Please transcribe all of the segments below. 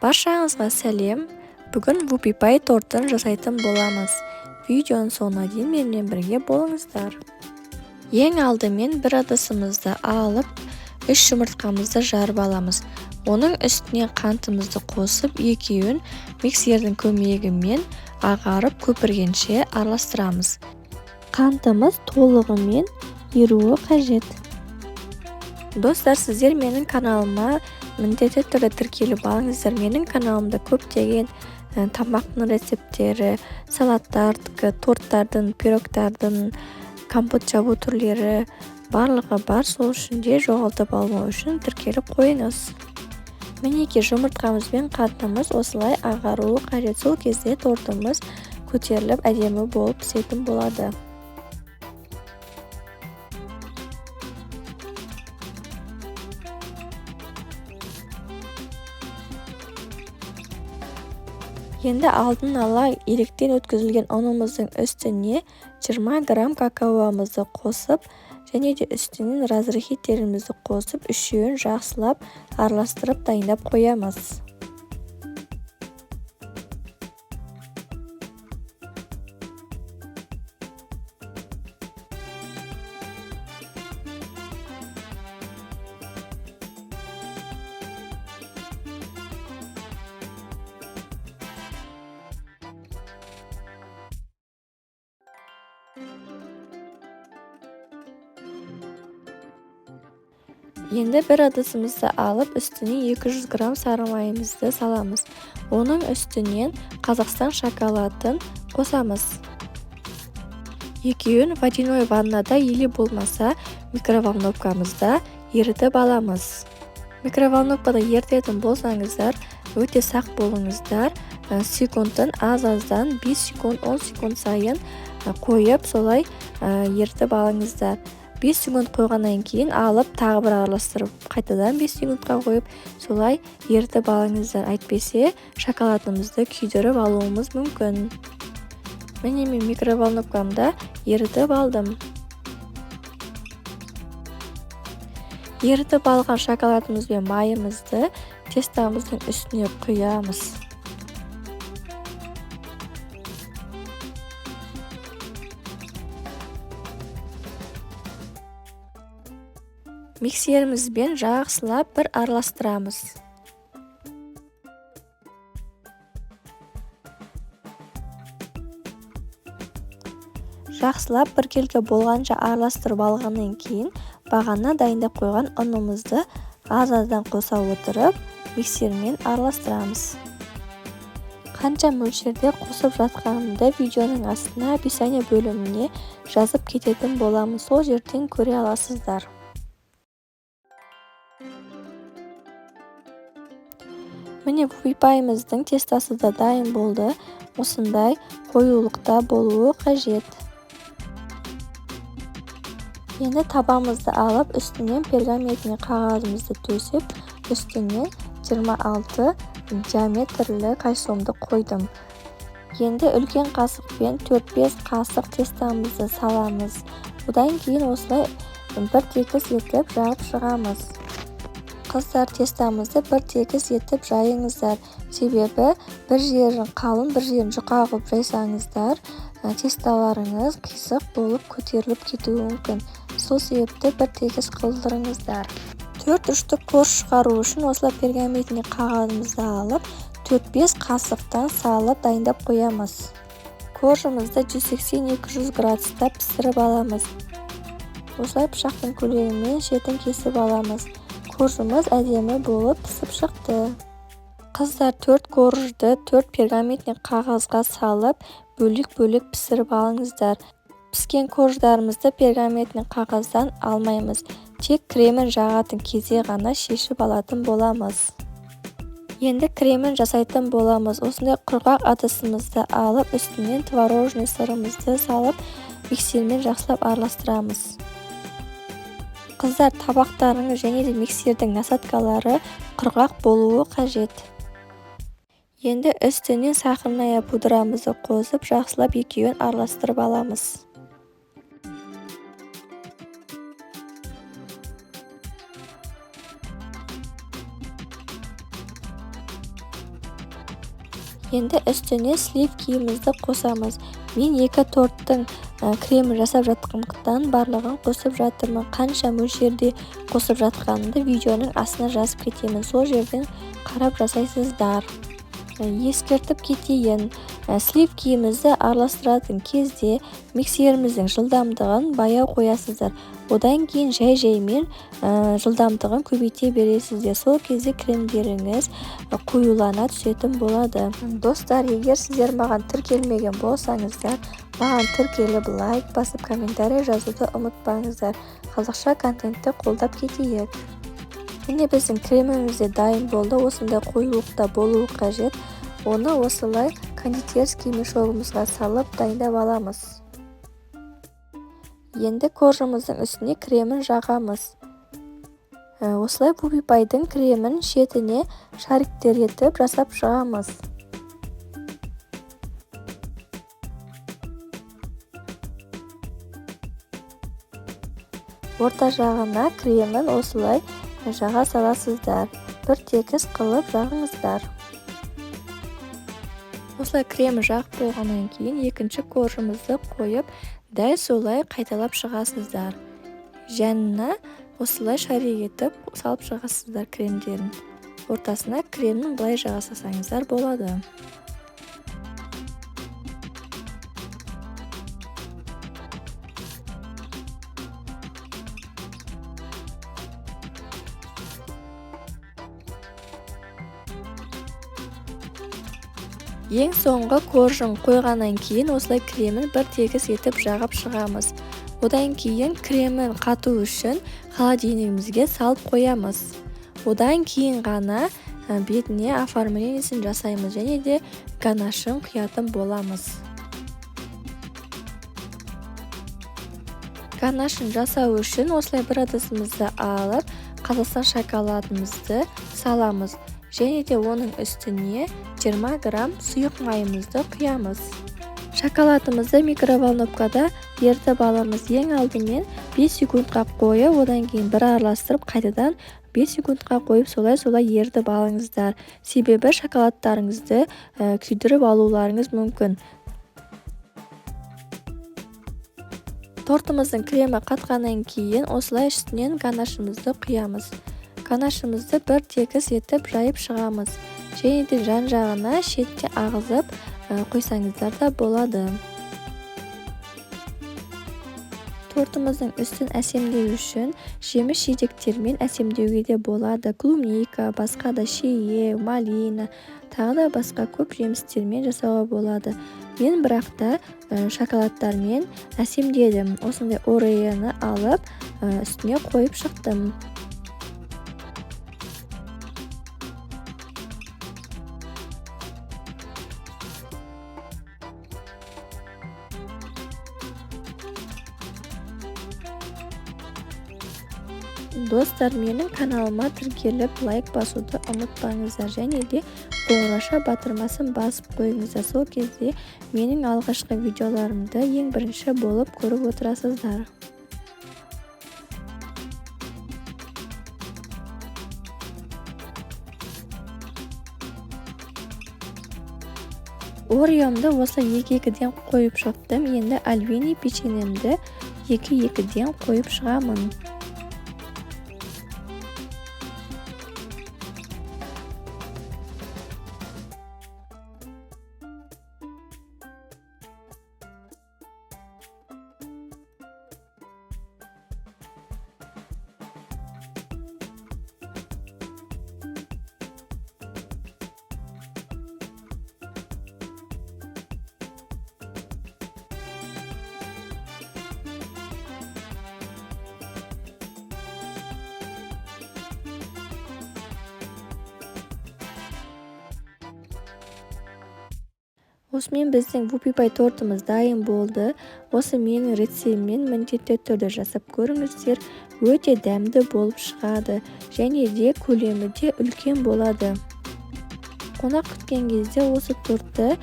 Баршаңызға сәлем. Бүгін вупи пай тортын жасайтын боламыз. Видеоның соңына дейін менімен бірге болыңыздар. Ең алдымен бір ыдысымызды алып, 3 жұмыртқамызды жарып аламыз. Оның үстіне қантымызды қосып, екеуін миксердің көмегімен ағарып көпіргенше араластырамыз. Қантымыз толығымен еруі қажет. Достар, сіздер менің каналыма міндетті түрде тіркеліп алыңыздар. Менің каналымда көптеген тамақтың рецепттері, салаттар, торттардың, пирогтардың, компот жабу түрлері барлығы бар. Сол үшін де жоғалтып алмау үшін тіркеліп қойыңыз. Мінекей, жұмыртқамыз бен қантымыз осылай ағаруы қажет. Сол кезде тортымыз көтеріліп әдемі болып пісетін болады. Енді алдын ала електен өткізілген ұнымыздың үстіне 20 грамм какаомызды қосып, және де үстінен разрыхлителімізді қосып, үшеуін жақсылап араластырып дайындап қоямыз. Енді бір ыдысымызды алып, үстіне 200 грамм сары майымызды саламыз. Оның үстінен Қазақстан шоколадын қосамыз. Екеуін водяной ваннада или болмаса микроволновкамызда ерітіп аламыз. Микроволновкада ерітетін болсаңыздар, өте сақ болыңыздар. Секундтан аз-аздан 5 секунд, 10 секунд сайын қойып, солай ерітіп алыңыздар. 5 секунд қойғаннан кейін алып, тағы бір араластырып, қайтадан 5 секундқа қойып, солай ерітіп алыңыздар. Әйтпесе шоколадымызды күйдіріп алуымыз мүмкін. Міне, мен микроволновкамда ерітіп алдым. Ерітіп алған шоколадымыз бен майымызды тестамыздың үстіне құямыз. Миксерімізбен жақсылап бір араластырамыз. Жақсылап біркелкі болғанша араластырып алғаннан кейін бағана дайындап қойған ұнымызды аз-аздан қоса отырып миксермен араластырамыз. Қанша мөлшерде қосып жатқанымды видеоның астына описание бөліміне жазып кететін боламын. Сол жерден көре аласыздар. Міне, вупи пайымыздың тестасы да дайын болды. Осындай қоюлықта болуы қажет. Енді табамызды алып, үстінен пергаментіне қағазымызды төсеп, үстінен 26 диаметрлі кальсонды қойдым. Енді үлкен қасықпен 4-5 қасық тестамызды саламыз. Одан кейін осылай бір тегіс етіп жағып шығамыз. Қыздар, тестамызды бір тегіс етіп жайыңыздар. Себебі бір жерін қалын, бір жерін жұқа қылып жайсаңыздар, тесталарыңыз қисық болып көтеріліп кетуі мүмкін. Сол себепті бір тегіс қылдырыңыздар. 4 ұшты корж шығару үшін осылай пергаментіне қағазымызды алып, 4-5 қасықтан салып дайындап қоямыз. Коржымызды 180-200 градуста пісіріп аламыз. Осылай пышақтың көмегімен шетін кесіп аламыз. Коржымыз әдемі болып пісіп шықты. Қыздар, 4 коржды 4 пергаментіне қағазға салып, бөлек-бөлек пісіріп алыңыздар. Піскен корждарымызды пергаментіне қағаздан алмаймыз. Тек кремін жағатын кезде ғана шешіп алатын боламыз. Енді кремін жасайтын боламыз. Осындай құрғақ ыдысымызды алып, үстінен творожный сырымызды салып, миксермен жақсылап араластырамыз. Қыздар, табақтарыңыз және де миксердің насадкалары құрғақ болуы қажет. Енді үстінен сахарная пудрамызды қосып, жақсылап екеуін араластырып аламыз. Енді үстіне сливкиімізді қосамыз. Мен 2 торттың кремін жасап жатқандықтан барлығын қосып жатырмын. Қанша мөлшерде қосып жатқанымды видеоның астына жазып кетемін. Сол жерден қарап жасайсыздар. Ескертіп кетейін, сливкиімізді араластыратын кезде миксеріміздің жылдамдығын баяу қоясыздар. Одан кейін жай-жаймен жылдамдығын көбейте бересіздер. Сол кезде кремдеріңіз қоюлана түсетін болады. Достар, егер сіздер маған тіркелмеген болсаңыздар, маған тіркеліп, лайк басып, комментарий жазуды ұмытпаңыздар. Қазақша контентті қолдап кетейік. Міне, біздің креміміз де дайын болды. Осындай қоюлықта болуы қажет. Оны осылай кондитерский мешогымызға салып дайындап аламыз. Енді коржымыздың үстіне кремін жағамыз. Осылай вупи-пайдың кремін шетіне шариктер етіп жасап шығамыз. Орта жағына кремін осылай жаға саласыздар. Бір тегіс қылып жағыңыздар. Осылай крем жағып болғаннан кейін екінші коржымызды қойып, дәл солай қайталап шығасыздар. Жанына осылай шарик етіп салып шығасыздар кремдерін. Ортасына кремін былай жаға салсаңыздар болады. Ең соңғы коржын қойғаннан кейін осылай кремін бір тегіс етіп жағып шығамыз. Одан кейін кремін қату үшін холодильнигімізге салып қоямыз. Одан кейін ғана бетіне оформлениесін жасаймыз және де ганашын құятын боламыз. Ганашын жасау үшін осылай бір ыдысымызды алып, Қазақстан шоколадымызды саламыз. Және де оның үстіне 20 грамм сұйық майымызды құямыз. Шоколадымызды микроволновкада ерітіп аламыз. Ең алдымен 5 секундқа қойып, одан кейін бір араластырып, қайтадан 5 секундқа қойып, солай-солай ерітіп алыңыздар. Себебі шоколадтарыңызды күйдіріп алуларыңыз мүмкін. Тортымыздың кремі қатқаннан кейін осылай үстінен ганашымызды құямыз. Ганашымызды бір тегіс етіп жайып шығамыз. Және де жан-жағына шетте ағызып қойсаңыздар да болады. Тортымыздың үстін әсемдеу үшін жеміс-жидектермен әсемдеуге де болады. Клубника, басқа да шие, малина, тағы да басқа көп жемістермен жасауға болады. Мен бірақ та шоколадтармен әсемдедім. Осындай ореоны алып, үстіне қойып шықтым. Достар, менің каналыма тіркеліп, лайк басуды ұмытпаңыздар және де қоңырауша батырмасын басып қойыңыздар. Сол кезде менің алғашқы видеоларымды ең бірінші болып көріп отырасыздар. Ореомды осылай екі-екіден қойып шықтым. Енді альвини печеньемді екі-екіден қойып шығамын. Осымен біздің вупи-пай тортымыз дайын болды. Осы менің рецептіммен міндетті түрде жасап көріңіздер. Өте дәмді болып шығады және де көлемі де үлкен болады. Қонақ күткен кезде осы тортты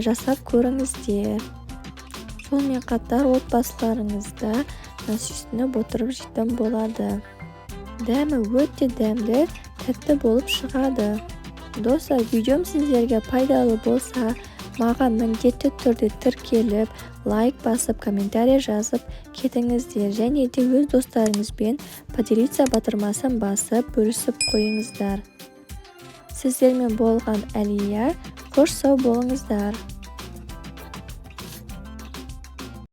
жасап көріңіздер. Сонымен қатар отбасыларыңызда сүйсініп отырып жейтін болады. Дәмі өте дәмді, тәтті болып шығады. Достар, видеом сіздерге пайдалы болса, маған міндетті түрде тіркеліп, лайк басып, комментарий жазып кетіңіздер және де өз достарыңызбен «Поделиться» батырмасын басып, бөлісіп қойыңыздар. Сіздермен болған Әлия. Қош, сау болыңыздар.